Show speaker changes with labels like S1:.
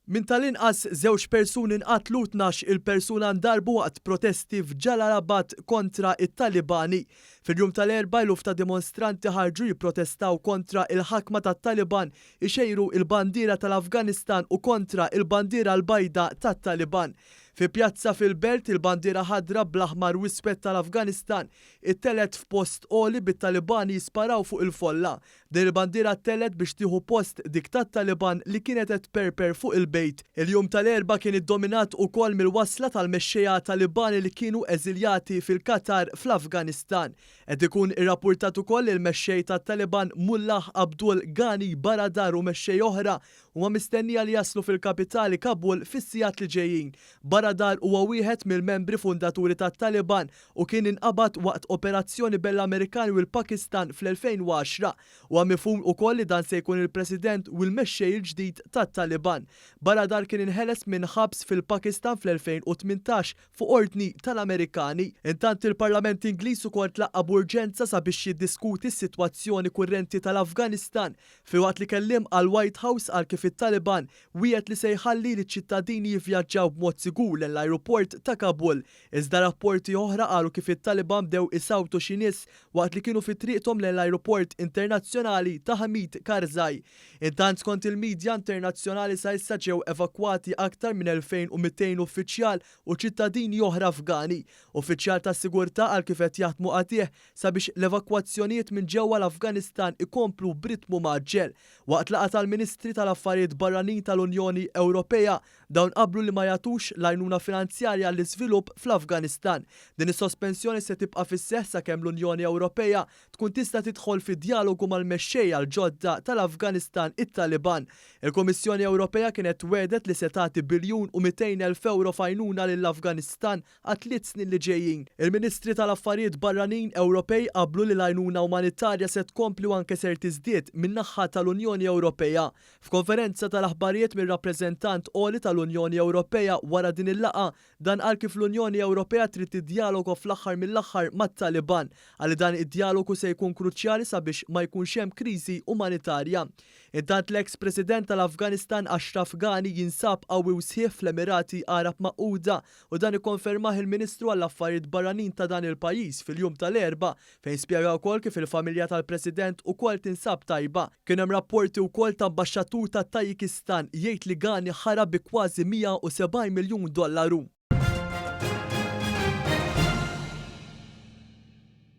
S1: Minn tal-inqas żewġ persuni nqatlu u 12-il persuna ndarbu waqt protesti f'Jalalabad kontra it-Talibani. Fil-jum tal-Erbgħa, eluf ta' dimonstranti ħarġu jipprotestaw kontra il-ħakma tat-Taliban, ixejru il-bandiera tal-Afganistan u kontra il-bandiera l-bajda tat-Taliban. Fi pjazza fil-belt, il-bandiera ħadra bl-aħmar u iswed tal-Afganistan ittelgħet f'post għoli, bit-Talibani jisparaw fuq il-folla. Din il-bandiera ttelgħet biex tieħu post dik tat-Taliban li kienet qed tperper fuq il-bejt. Il-jum tal-Erbgħa kien iddominat ukoll mill-wasla tal-mexxejja Talibani li kienu eżiljati fil-Qatar fl-Afganistan. Qed ikun irrappurtat ukoll li l-mexxej tat-Taliban Mullah Abdul Ghani Baradar u mexxej oħra huma mistennija li jaslu fil-kapitali Kabul fis-sigħat li ġejjin. Baradar huwa wieħed mill-membri fundaturi tat-Taliban u kien inqabad waqt operazzjoni bejn l-Amerikani u l-Pakistan fl-2010. Huwa mifhum ukoll li dan se jkun il-President u l-mexxej il-ġdid tat-Taliban. Baradar kien inħeles minn ħabs fil-Pakistan fl-2018 fuq ordni tal-Amerikani. Intant, il-Parlament Ingliż ukoll tlaqqa b'urġenza sabiex jiddiskuti s-sitwazzjoni kurrenti tal-Afganistan, filwaqt li kelliem għal White House qal kif it-Taliban wiegħed li se jħalli li ċittadini jivvjaġġaw b'mod sigur lejn l-ajruport ta' Kabul. Iżda rapporti oħra qalu kif it-Taliban bdew isawtu xi nies waqt li kienu fi triqthom lejn l-ajruport internazzjonali ta' Hamid Karzai. Intant, skont il-medja internazzjonali, sa issa ġew evakwati aktar minn 2200 uffiċjal u ċittadini oħra Afgani. Uffiċjal ta' sigurtà qal kif qed jaħdmu qatigħ sabiex l-evakwazzjonijiet minn ġewwa l-Afganistan ikomplu b'ritmu mgħaġġel. Waqt laqgħa tal-Ministri tal-Affarijiet Barranin tal-Unjoni Ewropea, dawn qablu li ma jagħtux l-għajnuna finanzjarja għall-iżvilupp fl-Afganistan. Din is-sospensjoni se tibqa' fis-seħħ sakemm l-Unjoni Ewropea tkun tista' tidħol fi djalogu mal-mexxejja l-ġodda tal-Afganistan, it-Taliban. Il-Kummissjoni Ewropea kienet wegħdet li se tagħti 1.2 biljun euro f'għajnuna lill-Afganistan għat-3 snin li ġejjin. Il-Ministri tal-Affarijiet Barranin Ewropej qablu li l-għajnuna umanitarja se tkompli u anke ser tiżdied min-naħa tal-Unjoni Ewropea. F'konferenza tal-aħbarijiet mir-rappreżentant għoli tal-Unjoni Ewropea wara din il-laqgħa, dan qal kif l-Unjoni Ewropea trid tiddialoga fl-aħħar mill-aħħar mat-Taliban, għal dan id-dialogu se jkun kruċjali sabiex ma jkunx hemm kriżi umanitarja. Intant, l-ex President tal-Afganistan Ashraf Ghani jinsab qawwi u sħiħ fl-Emirati Arab Magħquda u dan ikkonfermah il-Ministru għall-Affarijiet Barranin ta' dan il-pajjiż fil-jum tal-Erbgħa, fejn spjega wkoll kif il-familja tal-President ukoll tinsab tajba. Kien hemm rapporti wkoll ta' ambaxxatur ta' Tajikistan jgħid li Ghani ħarab bi kważi 170 miljun dollaru.